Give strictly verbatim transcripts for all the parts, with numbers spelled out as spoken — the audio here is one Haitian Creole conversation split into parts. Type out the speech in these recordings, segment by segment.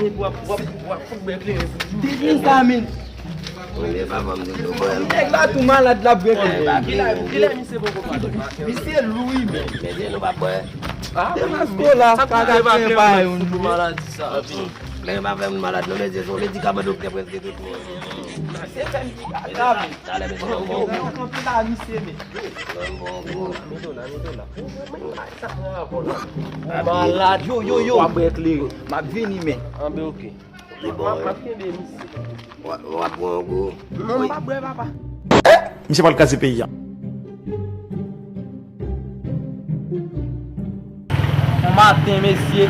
W ap, w ap, w ap fout bwè kleren pou li. Depi sa, men. Premye papa m te dwe bwè l. Nèg la tou malad, l ap bwè kleren. Kilè, kilè misye poko pale? Misye lou, wi, men. Mesye, nou pa bwè. Ah, depi wi, men sa k rive a kleren pa yon fout maladi sa. Kleren pa fè moun malad, non, mesye, se yon medikaman doktè prèske tout moun. Se fè m ki kaka, men. Talè, mesye, yon bon kou. Kanpe la, misye, men. Yon bon kou. Mete w la, mete w la. Ou malad. Yo, yo, yo. W ap bwè kleren. M ap vini, men. Anben, oke. M ap, m ap kenbe misye. W ap, w ap pran yon gwo. Non, m pa bwè, papa. Misye pral kraze peyi a. Yon maten, mesye,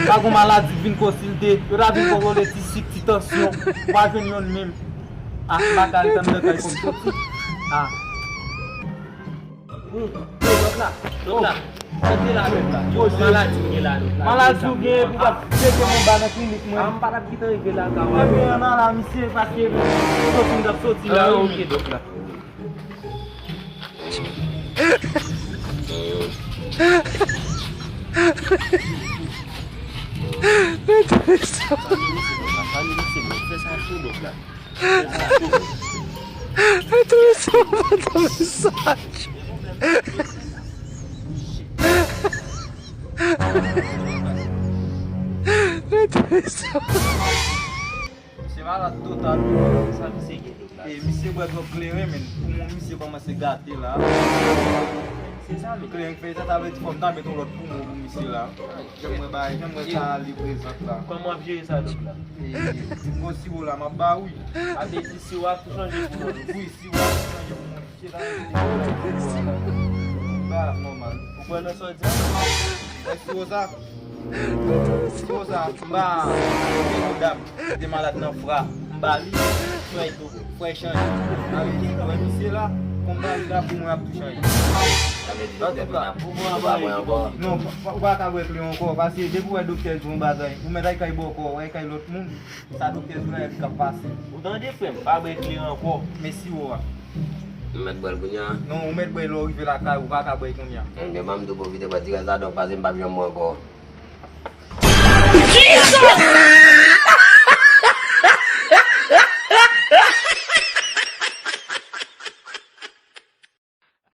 pa gon maladi k vin konsilte. Yo ta vin kontwole ti sik, ti tansyon. Ou pa jwenn yonn menm. Ah, m pa ka al tann nan kay kòm soti. Ah. Hmm, yo, dòk la, dòk la. Sa te la, dòk la? Yo, maladi w gen la, dòk la. Maladi w gen, epi w ap tcheke m anba nan klinik mwen. Ah, m pa t ap kite w rive la, ka w. Ebyen, ann ala, misye, paske soti m t ap soti la, wi, men. Ah, oke, dòk la. Sa misye, dòk la, sa misye, dòk la. Fè sa cho, dòk la. Mete w sou mwen, mete w sou. Mete w sou. Misye malad total. Sa misye gen, dòk la? E misye bwè twòp kleren, men. Poumon misye kòmanse gate la. Se sa, men. Kleren k fè sa, sa vle di fò m ta met yon lòt poumon pou misye la. Jan m wè bagay, jan m wè sa ale prezant la. Kòman w ap jere sa, dòk la? E, m gon siwo la, m ap ba ou. A vle di siwo a tou chanje pou mwen. Wi, siwo a tou chanje pou mwen. Misye ta rete siwo la. M ba nòmal. Ou kwè nan sa w di a? Wè siwo sa? Siwo sa, m ba yon dam ki te malad nan fra. M ba li, frè l tou. Fò l chanje. Sa vle di, wè misye la, konpa li la pou mwen ap tou chanje. Sa vle di, doktè, pou mwen, ou pa bwè ankò? Non, pa, pa, ou pa ka bwè kleren ankò, paske depi w wè doktè di w yon bagay, ou mèt al kay bòkò, ou al kay lòt moun, sa doktè di w la, epi k ap pase. Ou tande, frè m, pa bwè kleren ankò. Men siwo a. M mèt bwè l kounye a? Non, ou mèt bwè l lè w rive lakay ou, ou pa ka bwè l kounye a. Ebyen, ban m tou pwofite bwè ti rès la, donk, paske m p ap janm bwè ankò. Jesus